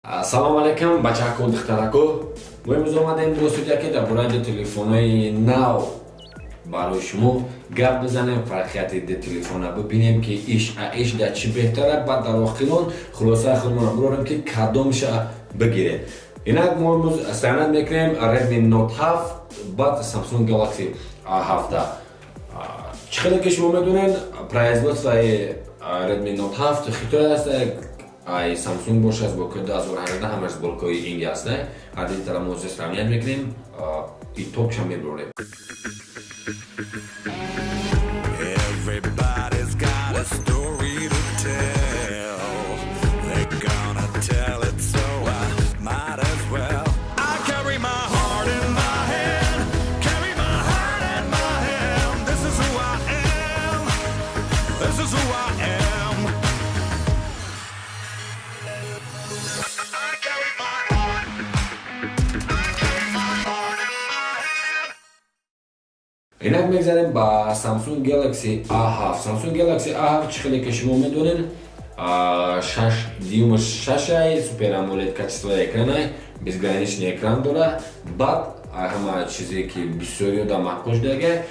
Ассалому алайкум, бачаку, духтараку. Мо имрӯз омадем бо студия, ки дар бораи ду телефонҳои нав барои шумо гап бизанем, фарқияти ду телефона бибинем, ки иш а иш дар чӣ беҳтара, баъд дар охирон хулосаи худмонро бурорем, ки кадомша бигирем. Инак, мо имрӯз сравнить мекунем Redmi Note 7 баъд Samsung Galaxy A17. Чӣ хеле ки шумо медонед, производствои Redmi Note 7 Хитой аст, ай Samsung боша, сборкаи 2018 ҳамаш сборкаи инги аст. Ҳар тара мо сравнить мекунем, итогша мебурем. Everybody's got a story to tell. They're gonna tell it, so I might as well. I carry my heart in my hand, carry my heart in my hand. This is who I am. This is who I am. I carry my heart. I carry my heart in my hand. Инак, мегзарем ба Samsung Galaxy A7. Samsung Galaxy A7, чӣ хеле ки шумо медонед, 6 дюймаш шашай, Super AMOLED качествои экранай, безграничный экран дора. Баъд ҳама чизе ки бисёриё дар маъқул шудага,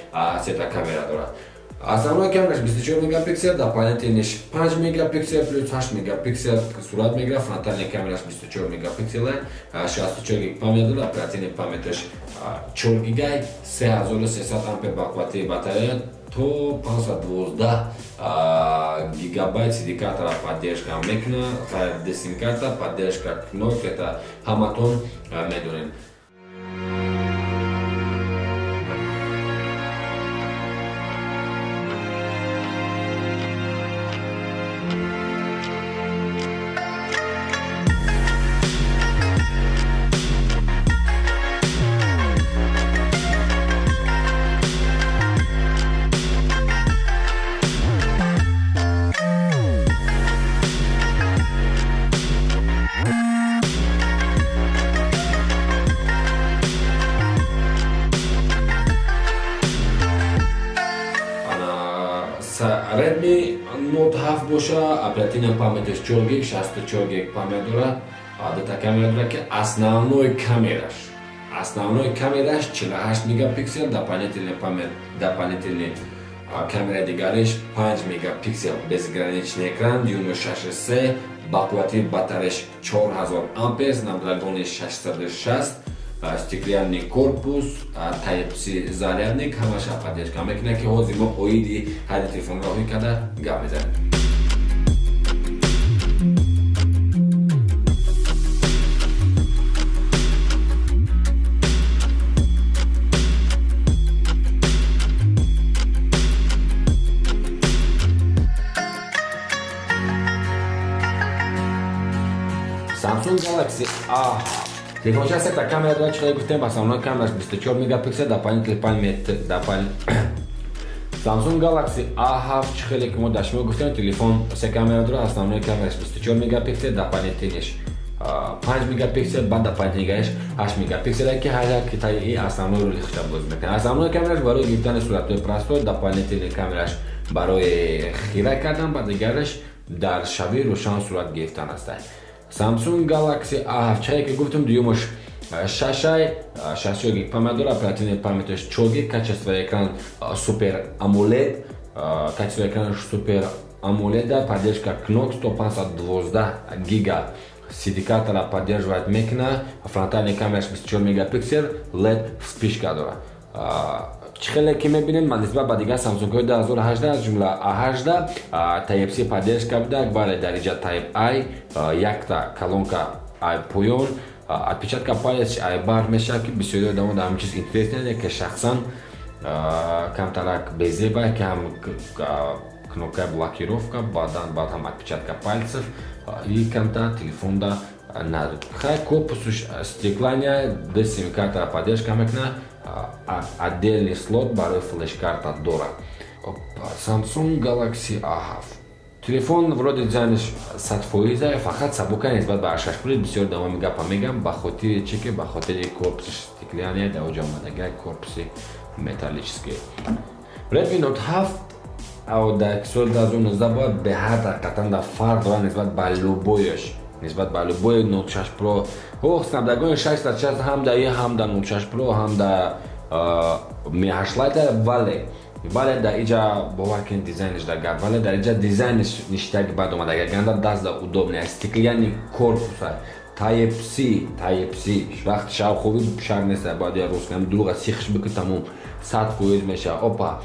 сета камера дорад. Основной камераш 24 мегапиксел, дополнительныйш 5 мегапиксел плюс 8 мегапиксел сурат мегирад, фронтальный камераш 24 мегапиксел, 64 гиг память дорад, оперативный памяташ 4 гигай, 3300 ампер бақуввати батарея, то 512 гигабайт SD картара поддержка мекунад, сим карта поддержка Knox, это ҳаматон медонед. Redmi Note 7 боша, оперативная памяташ 4 гиг, 64 гиг память дорад, дута камера дорад, ки основной камераш 48 мегапиксел, дополнительный память, дополнительный камера дигариш 5 мегапиксел, безграничный экран, дюйми 6,3, ба қуввати батареяш 4000 ампер, Snapdragon 660, стеклянный корпус, Type-C зарядник, ҳамаша поддержка мекунад, ки ҳозир мо оиди ҳади телефонро ҳои карда гап мезанем. Samsung Galaxy A телефонча сета камера дорад, чӣ гуфтем, основной камераш 24 мегапиксел, дополнительный память Samsung Galaxy A7, чӣ хеле ки мо дар шумо гуфтем, телефон се камера дорад, основной камераш 24 мегапиксел, дополнительныйш 5 мегапиксел, баъд дополнительныйш 8 мегапиксел, ки ҳар як китаи основной роли худша бозӣ мекунад. Основной камераш барои гирифтани суратҳои простой, дополнительный камераш барои хира кардан, ба дигараш дар шаби рӯшан сурат гирифтан аст. Samsung Galaxy A7, чае ки гуфтем, дуюмаш шашай, 64 гиг память дорад, оперативный памяташ 4 гиг, качество экран Super AMOLED, качество экрана Super AMOLED, поддержка Knox, 512 гига SD картара поддерживать мекунад, фронтальный камераш 24 мегапиксел, LED вспышка дорад. Чӣ хеле ки мебинем, нисбат ба дигар Samsung-ҳои 2018, аз ҷумла A18, Type-C поддержка буда, вале дариҷа Type A, якта колонка ай поён, отпечатка палец ай бар мешавад, ки бисёри одамо дар ҳамин чиз интерес, ки шахсан камтарак безеба, ки ҳам кнопкаи блокировка, баъдан баъд ҳам отпечатка пальцев и камтар телефонда надод. Хай, корпусуш стеклянный, д сим картара поддержка мекунад, отдельный слот барои флеш-карта дорад. Samsung Galaxy A7 телефон вроде дизайнаш 100%, фақат сабука нисбат ба A6 Plus. Бисёр давоми гапа мегам, ба хотири чи ки ба хотири корпусиш стеклянный, дар оҷа омадага корпуси металлический. Redmi Note 7 дар соли 2019 бояд беҳад ҳақиқатан дар фарқ дорад нисбат ба любояш. Нисбат ба любой Note 6 Pro. Ох, Snapdragon 660 ҳам да и, ҳам да Note 6 Pro, ҳам да Mi 8 Lite, вале дар иҷа, бовар кунед, дизайнш да гап, вале дар иҷа дизайнш ништаки бад омада, ганда даст да удобный, стеклянный корпуса, Type C, Type C. Вақти шаб хоби шар нест, бояд я рӯз кунам, дурӯға сихш бикун, тамом, 100% меша. Опа,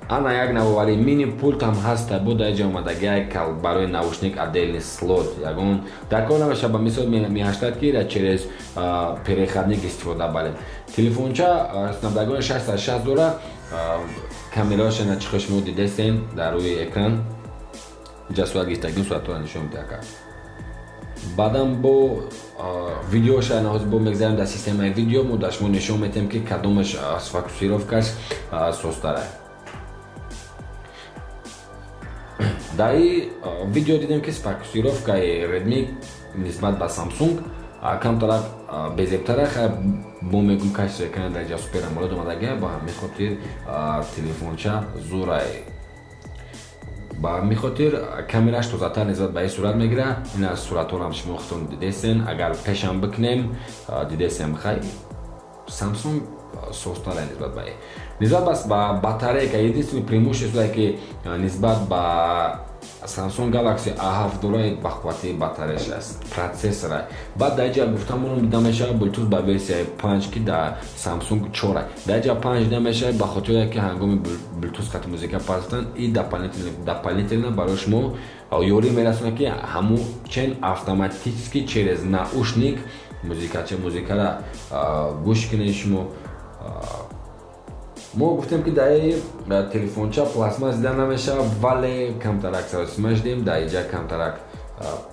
ана як навоварӣ, мини пульт ҳам ҳаста. Бо дар иҷа омадагиай кал барои наушник отдельный слот, ягон дар кор намеша. Ба мисол Mi 8 ки ра через переходник истифода баред. Телефонча Snapdragon 660 дора, камераша на чихо шумо дидестен дар рӯи экран, иҷа сурат гирифтагим, суратҳоро нишон медиҳад. Баъдан бо видеоша наҳоз бо мегзарем дар системаи видео, мо дар шумо нишон медиҳем, ки кадомаш сфокусировкаш созтара. Дар ин видео дидем, ки сфокусировкаи Redmi нисбат ба Samsung камтарак безебтара. Бо мегум, качество экрана дар ҷа Super AMOLED омадагия, ба ҳамин хотир телефонча зурай, ба ҳамин хотир камераш тозатар нисбат ба ин сурат мегирад. Ин аз суратҳоам шумо худтон дидесен, агар пешам бикунем, дидесем. Хай, Samsung созтара нисбат ба ин, нисбат ба батарейка. Единственный преимущество, ки нисбат ба Samsung Galaxy A7 дорад, ба қуввати батареяш аст, процессора. Баъд дар ҷа гуфтамонам, дида мешавад Bluetooth ба версияи 5, ки дар Samsung 4, дар ҷа 5 дида мешавад, ба хотире ки ҳангоми Bluetooth хати музика пастан и дополнительно барои шумо ёрӣ мерасонад, ки ҳамун чен автоматически через наушник музикача музикара гӯш кунед шумо. Мо гуфтем, ки дар телефонча пластмас дида намешавад, вале камтарак саросима шудем, дар иҷа камтарак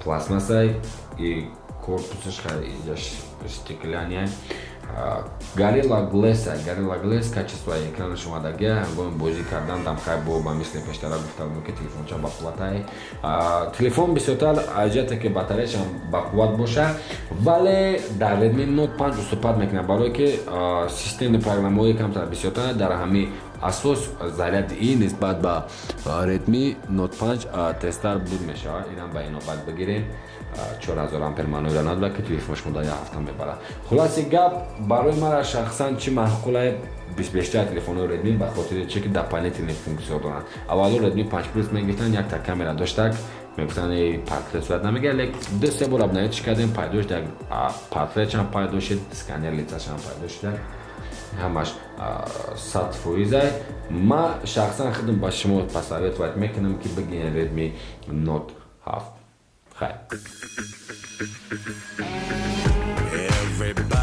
пластмассай и корпусаш, иҷа стеклянный, Gorilla Glass, Gorilla Glass качествои экранаш омадагия. Ҳангоми бозӣ кардан дамхай бо ба мисли пештара гуфта будем, ки телефонча бақувватай. Телефон бисёртар аз ҷиҳате ки батареяшам бақувват боша, вале дар Redmi Note 5 уступать мекунад, барое ки системни программаҳои камтар бисёртар, дар ҳамин асос заряди и нисбат ба Redmi Note 5 тезтар буд мешавад. Инам ба инобат бигирем, 4000 ампер манӯра надорад, ки телефон шумо дар як ҳафта мебарад. Хулоси гап, барои мара шахсан чӣ маъқулае бештар телефонҳои Redmi, ба хотири че ки дополнительный функсия доранд. Аввало Redmi 5 Plus мегирифтанд, якта камера доштак, мегуфтанд, портрет сурат намегирад, лек ду се бор обновить кардем, пайдо шуд, як портретшам пайдо шуд, сканер лицашам пайдо шуд, ҳамаш 100%. Ма шахсан худам ба шумо посоветовать мекунам, ки бигирен Redmi Note 7. Хайр. Everybody